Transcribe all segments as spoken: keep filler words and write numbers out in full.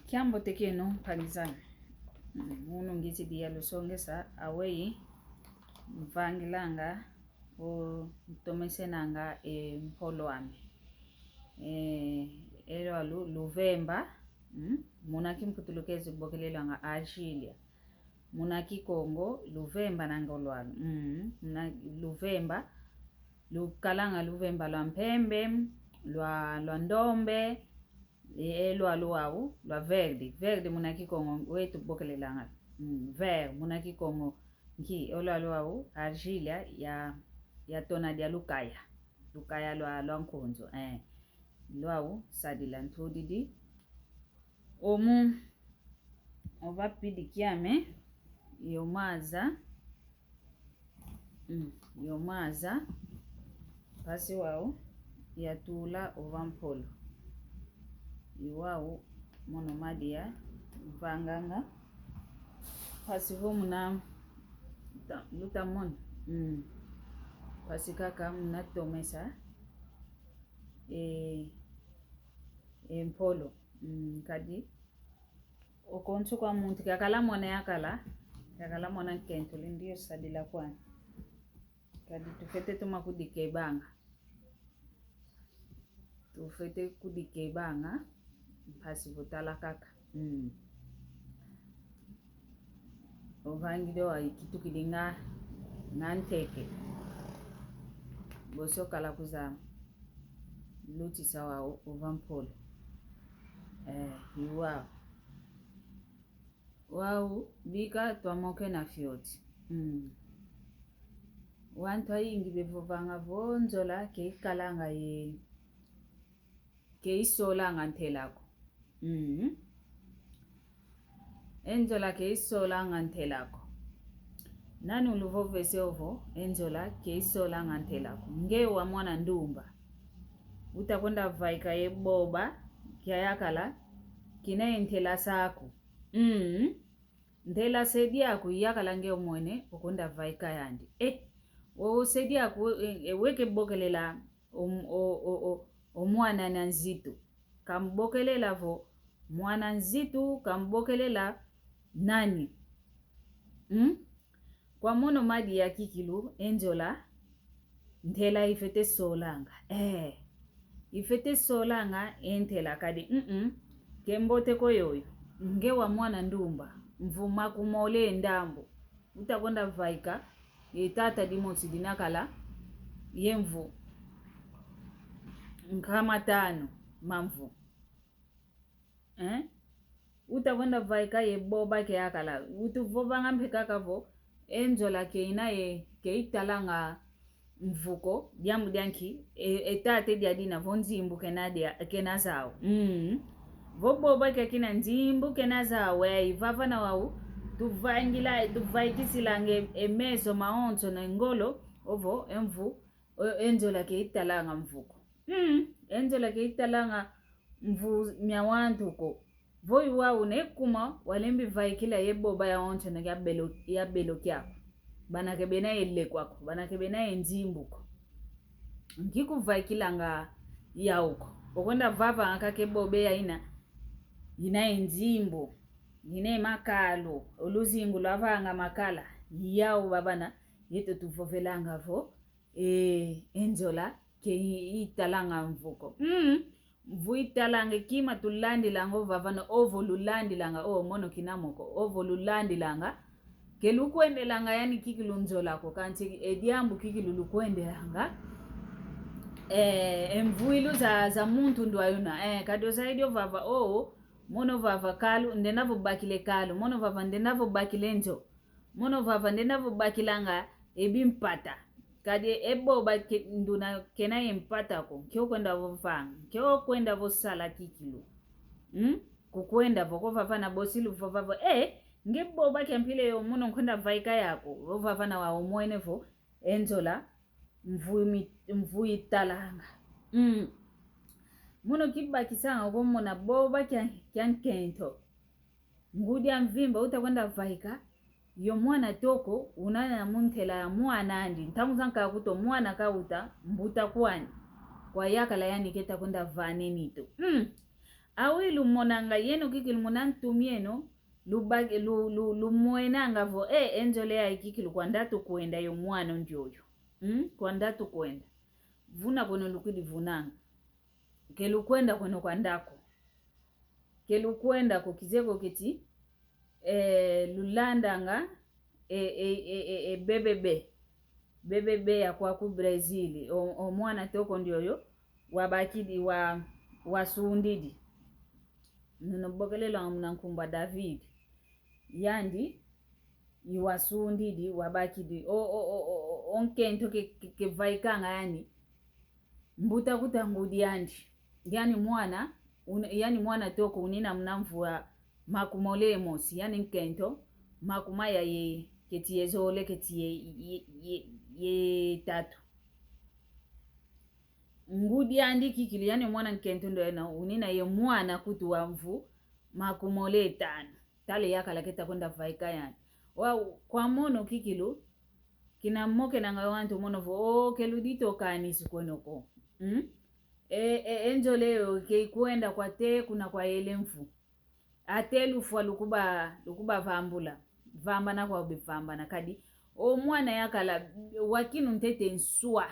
Kiambote kieno mpangi zame. Mm, munu ngizidi ya lusongesa, aweyi mvangilanga, o ntomesenanga e mpolo ame. E, e lwalu, luvemba, mm, muna kimputulukezo bokelelwanga argila. Muna Kikongo, luvemba nanga o lwalu. Mm, muna luvemba, lukalanga luvemba lwa mpembe, lwa, lwa ndombe, e, e lwalu wau, lwa verde. Verde muna Kikongo, weyi tubokelelanga. Mm, vert, muna Kikongo, nki, o lwalu wau, argila ya, ya tona dia lukaya. Lukaya lwa, lwa nkunzu, eh. Lwau, sadila ntudidi. Omu, ova pidi kiame, yo maza. Mm, yo maza. Mpasi wau, ya tula ova mpolo. I wau, mono madi ya vanganga. Mpasi vo muna, ta, luta mona. Mm. Mpasi kaka muna tomesa. E, e mpolo. Mm, kadi o konso kwa muntu kiakala mona yakala, kiakala mona nkento lindi yo sadila kwani. Kadi tufwete toma kudikebanga. Tufwete kudikebanga, mpasi vo tala kaka. Mm. Ovangidi wa ikitukidi nga, nga nteke. Bosi okala kuzama. Lutisa wau, ova mpolo. Eh, i wau. Wau, bika twamokena fioti. Mm. Wantu ayingi bevovanga vo nzola ke ikalanga ye, ke isolanga ntela ko. Mm. E nzola ke isolanga ntela ko. Nani uluvovese ovo, e nzola ke isolanga ntela ko? Nge wa mwana ndumba. Uta kwenda vaika ye boba, kiayakala, kina ye ntela saku. Mm. Ntela se diaku yakala nge omwene, okwenda vaika yandi. Eh, o se diaku, eh, eh, weke bokelela o, o, o, o, o mwana na nzitu. Kambokelela vo mwana nzitu, kambokelela nani? Hmm? Kwa mono madi ya kikilu, e nzola, ntela ifwete solanga. Eh, ifwete solanga e ntela kadi, mm-mm, ke mbote ko yoyo. Nge wa mwana ndumba, mvu makumole ndambu. Uta kwenda vaika, e tata dimosi dinakala, ye mvu nkama tanu ma mvu. Eh? Uta kwenda vaika ye boba ke yakala. Utu vovanga mpe kaka vo, e nzola ke ina ye, ke italanga mvu ko, diambu dia nki, e, e tate dia dina vo nzimbu kena dia, kena zau. Mm. Vo boba ke kina nzimbu kena zau, e, i vava na wau, tuvangila, tuvaikisila nge, e meso mawonso na ngolo, ovo, e mvu, o, e nzola ke italanga mvu ko. Mm, e nzola ke italanga mvu mia wantu ko. Vo i wau ne kuma walembi vaikila ye boba yawonso na ya belo, ya belo kiaku. Bana ke bena ye lekwa ko, bana ke bena ye nzimbu ko. Nki kuvaikilanga yau ko? Okwenda vavanga kaka e boba ya ina, ina ye nzimbu, ina ye makalu, o luzingu lwavanga makala, yau babana, yeto tuvovelanga vo, e, e nzola, ke i, italanga mvu ko. Mm. Mvu italanga kima tulandilanga ovavana ovo lulandilanga, o mono kina mo ko, ovo lulandilanga. Ke lukwendelanga yani kikilu nzola ko, kansi e diambu kikilu lukwendelanga. E, e mvuilu za, za muntu ndwayuna. E, kadi ozaidi ovava, o, mono vava kalu, ndenda vo bakile kalu, mono vava ndenda vo bakile nzo. Mono vava ndenda vo bakilanga e bimpata. Kadi e boba ke, nduna kena ye mpata ko, nki okwenda vo vanga, nki okwenda vo sala kikilu. Hmm? Kukwenda vo ko vavana bosi luvova vo, eh, nge boba kia mpila yo mono nkwenda vaika yako, vo vavana wau omwene vo, e nzola, mvu mi, mvu italanga. Hmm. Mono kibakisanga ko mona boba kia, kia nkento. Ngudi a mvimba uta kwenda vaika, yo mwana toko, unana mu ntela ya mwana andi, ntangu zankaka kuto mwana kauta, mbuta kwani. Kwa yakala yani keta kwenda vane nitu. Mm. Awe lumonanga yeno kikilu muna ntu mieno, luba-, lu-, lu-, lumwenanga vo, e, e nzola yayi kikilu kwanda tukwenda yo mwana ndioyo. Mm? Kwanda tukwenda. Vuna kweno lukwidi vunanga. Ke lukwenda kweno kwanda ko. Ke lukwenda ko kizeye ko keti, e, lulandanga, e, e, e, e, e, B B B. B B B ya kwaku Brazil. O, o mwana toko ndioyo, wabakidi wa, wasundidi. Nuna bokelelwanga muna nkumbu a David. Yandi, i wasundidi, wabakidi. O, o, o, o, o, o nkento ke, ke, kevaikanga yani. Mbuta kuta ngudi andi. Yani mwana, un-, yani mwana toko unina muna mvu a makumole mosi, yani nkento, makumaya ye, keti ye zole, keti ye, ye, ye, ye tatu. Ngudi andi kikilu, yani mwana nkento ndo ena, unina ye mwana kutu wa mvu makumole tanu. Tala yakala keta kwenda vaika yani. Wa, kwa mono kikilu, kina mokenanga wantu mono vo, o, ke ludito kanisi kweno ko. Mm? E, e, e nzola yo ke ikwenda kwate kuna kwayele mvu. Ate lufwa lukuba, lukuba vambula. Vambana kwa ube vambana kadi. O mwana yakala, wakinu ntete nswa.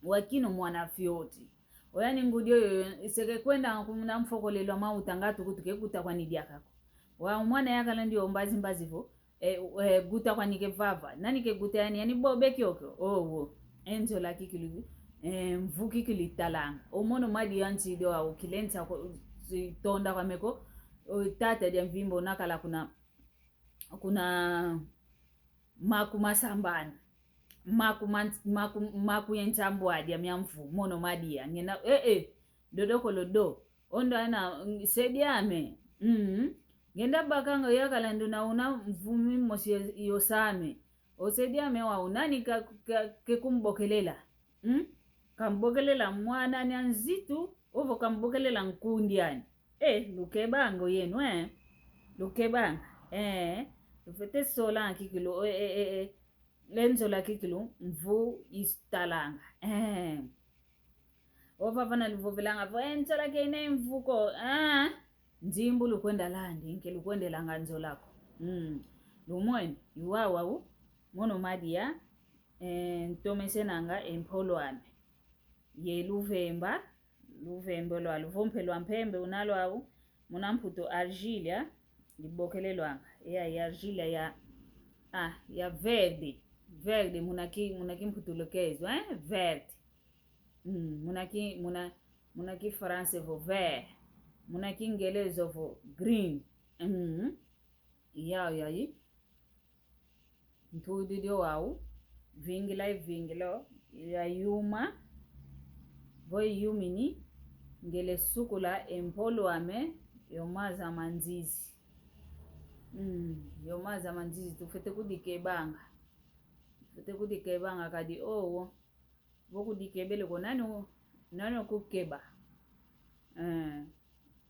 Wakinu mwana fioti. Oyani ngudi oyo, se ke kwenda kuna mfokolelo a mauta nga tukutu ke guta kwani diaka ko. Wa mwana yakala ndio mbazi mbazi vo, e, e, guta kwani ke vava. Nani ke guta yani, yani bobe kiokio. O, wo. E nzola kikilu, e, mvu kikilu italanga. O mono madi ya nsi dio au kilensa ko, si tonda kwame ko, o, tata dia mvimba unakala kuna, kuna maku masambani. Maku man-, maku, maku ye nsambwadi a mia mvu, mono madi ya. Ngena, e, e, dodokolo do. Ondo ana, mm, se diame. Mm. Ngenda bakanga yakala nduna una mvu mimosi yo, yo same. O se diame wau nani ka, ka, ke kumbokelela. Mm? Kambokelela mwana ni a nzitu, ovo kambokelela nkundi ani. E, lukebanga yeno, e. Lukebanga. E, lufwete sola kikilu, e, e, e, e. Le nzola kikilu, mvu italanga. E. Ovava na luvovelanga vo, e, nzola ke ina mvu ko. A, nzimbu lukwenda landi, nke lukwendelanga nzola ko. Mm. Lumwene, i wau wau, mono madi ya, e, ntomesenanga e mpolo ame. Ye luvemba, luvemba lwa, luvompe lwa mpembe una lwau, muna mputu argila, libokelelwanga. Ya, ya argila ya, a, ya verde. Verde, muna ki, muna kimputu lokezo, e? Verde. Mm, muna ki, muna, muna kifaransa vo vert. Muna kingelezo vo green. Mm. Yau, yai. Ntudi dio wau, vingila ivingilo, ya yuma, vo iyumini, ngele sukula e mpolo ame, yo maza ma nzizi. Mm, yo maza ma nzizi, tufwete kudikebanga. Tufwete kudikebanga kadi owo. Vo kudikebele ko nani o-, nani okukeba. E,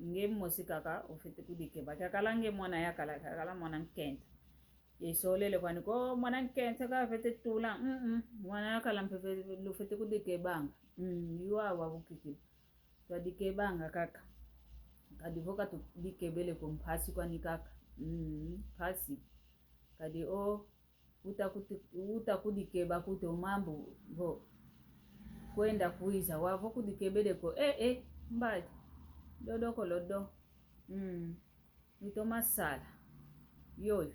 nge mosi kaka, ofwete kudikeba. Kakala nge mwana yakala, kakala mwana nkento. Yesolele kwani ko mwana nkento kafwete tula. Mm-mm. Mwana yakala mpe fwete, lufwete kudikebanga. Mm, i wau wau kikilu. Twadikebanga kaka. Kadi vo katudikebele ko mpasi kwani kaka. Mm, mpasi. Kadi o, uta kuti-, uta kudikeba kuti o mambu vo kwenda kwiza, wau vo kudikebele ko, e, e, mbadi. Dodokolo do. Mm. Nitoma sala. Yoyo.